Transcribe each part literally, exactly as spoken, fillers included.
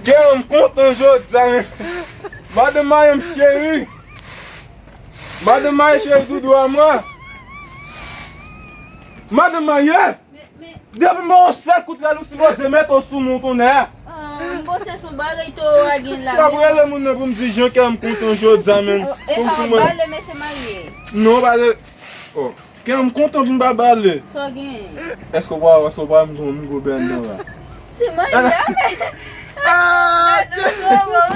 Kè m kontan jodi a, men. Madanm Maye m cheri. Madanm Maye cheri doudou a mwen. Madanm Maye. Men, men, depi m ba w sèt kout rèl ou sipoze mete w sou mwen kounye a. Ah, m panse se yon bagay toro a gen la. W ap rele moun nan pou m di jan kè m kontan jodi a, men. Oh, e pa w bale mesye Maye. Non, bale. Oh. Kè m kontan pou m pa bale. Sa w genyen? Èske w pa wè sa w pa m gwo, m gwo bèn nan la? Ti manje a, men. Ah,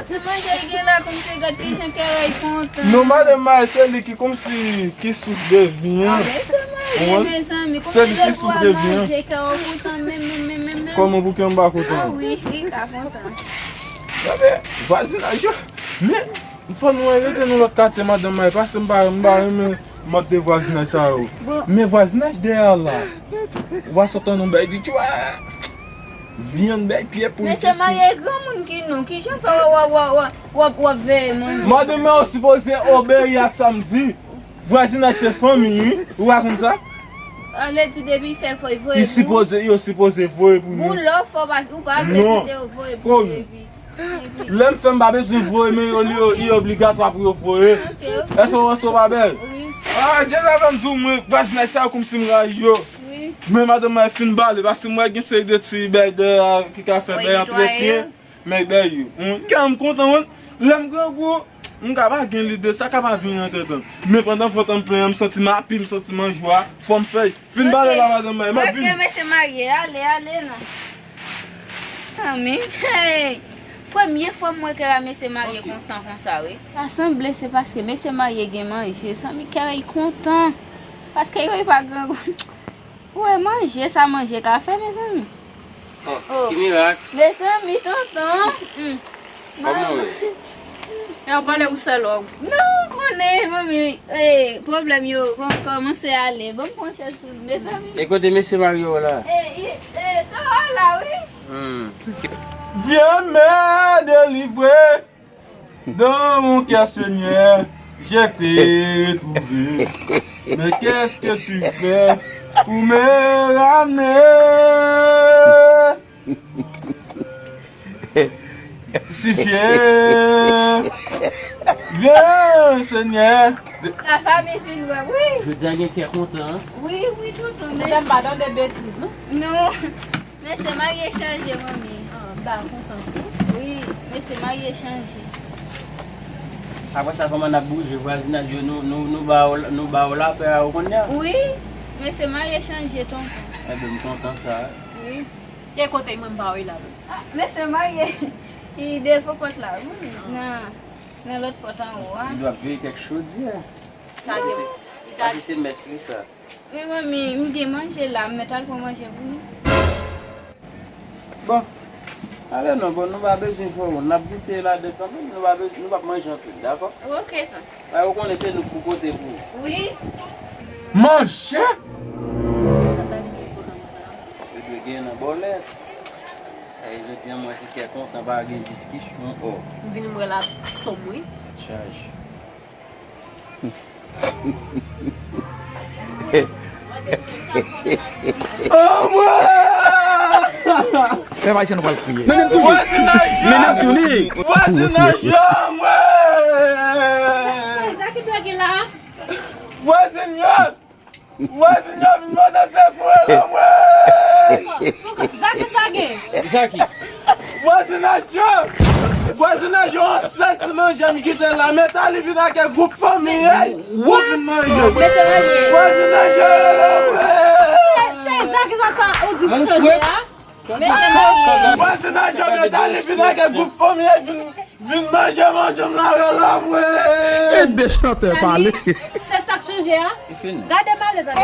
ti manje gen la kòmsi gad kijan kè Ray kontan. Non, madanm Maye se li ki kòmsi ki sous de vi an. Ah, men se Maye, mezanmi. Se li ki sous de vi an. Kè w kontan, men, men, men, men, men. Kòman pou kè m pa kontan? Ah wi, li ka kontan. Gade, vwazinaj yo. Men, fò nou rete nan lòt katye, madanm Maye, paske m pa, m pa renmen mòd de vwazinaj sa yo. Bon. Men vwazinaj dèyè a la, w a sot tann yon bèy di tchwa, vyann bèy pye poul. Men se marye granmoun ki nou, kijan fè w, w, w, w, w, w ap, w ap veye manje? Madanm Maye, ou sipoze obeyi ak sa m di. Vwazinaj se fanmi, wi. Ou pa konn sa? Ale di depi fè fò, voye pou. Li sipoze, yo sipoze voye pou nou. Bon, lè w fè w pa, ou pa vle kite yo voye pou depi. Lè m fè m pa bezwen voye, men yo, li, li obligatwa pou yo voye. Ok, ok. Èske w wè sa w pa bèl? Wi. Ah, Djezavè m di w mwen, vwazinaj sa yo kòmsi m rayi yo. Wi. Men madanm mwen fin bale, paske m wè gen seri de ti bèy dèyè a ki ka fè bèy antretyen, men bèy yo. Kè m kontan, wi. Lè m grangou, m ka pa gen lide, sa ka pa vin nan tèt mwen. Men pandan fò tan m plen an, m santi m api, m santi m an jwa, fò m fè. Fin bale la, madanm mwen, m ap vini. Ok, mesye marye, ale, ale non. Tanmi, hey! Premye fwa m wè kè mesye marye kontan konsa, wi. Sa sanble se paske mesye marye gen manje, sanble kè yo kontan. Paske yo pa grangou. Ou wè manje sa manje ka fè, mezanmi. Oh, oh, ki mirak. Mezanmi, tonton. Mm. Kòman w ye? E w pale ou sèl wè w. Non, ou konnen, manmi, eh, pwoblèm yo kò-, kòmanse ale. Ban m pran chèz pou nou, mezanmi. E kote mesye marye w la? Eh, eh, eh, toro la, wi. Hmm. Viens me délivrer. Dans mon cœur, Seigneur, je t'ai trouvé. Mais qu'est-ce que tu fais pour me ramener? Si fier. Viens, Seigneur. La fanmi fin wè, wi. Jodi a gen kè kontan, an? Wi, wi, tonton, men. Madanm, pa tande betiz, non? Non. Mesye marye chanje, manmi. Ah, m ta kontan tou. Wi, mesye marye chanje. Apre sa, kòman n ap bouje? Vwazinaj yo, nou, nou, nou ba yo, nou ba yo lapè a, ou konn ya? Wi, mesye marye chanje, tonton. Enben, m kontan sa. Wi. Ki kote mwen m pa wè la? Ah, mesye marye, li devan pòt la, wi. Nan, nan lòt pòt anwo a. Li dwe ap veye kèk chodyè. Li ka gen, li ka. Paske se mès li sa. Men manmi, m gen manje la, m mèt al pran manje pou nou. Bon, ale non, bon, nou pa bezwen fè wont, n ap goute ladan kanmenm, nou pa bezwen, nou p ap manje anpil, dakò? Ok, tonton. Bay ou konnen se nou k pou kote pou ou. Wi. Manje? Yo dwe gen nan bòlèt. E jodi a, mwen se kè kontan, pa gen diskisyon, o. M vin m wè la sòm, wi. Tèt chaje. Anmwey! Pèp ayisyen nou pral kriye. Mennen m tounen! Vwazinaj yo! Mennen m tounen! Vwazinaj yo, anmwey! Sa ki dwe gen la? Vwazin yo! Vwazin yo vin mande sekou, anmwey! Zaki sa gen? Zaki. Vwazinaj yo! Vwazinaj yo, yon sèl ti manje m kite la, men ta li vin ak gwoup fanmi, ey! Ou vin manje. Mesye manje. Vwazinaj yo, anmwey! Se, se Zaki sa sa, ou di chanje a? Mesye manje. Vwazinaj yo, men ta li vin ak gwoup fanmi, ey, vin Vin manje manje m la rele mwen. E de chantè pale. Se sa k chanje a? Li fini. Gade malè, gade.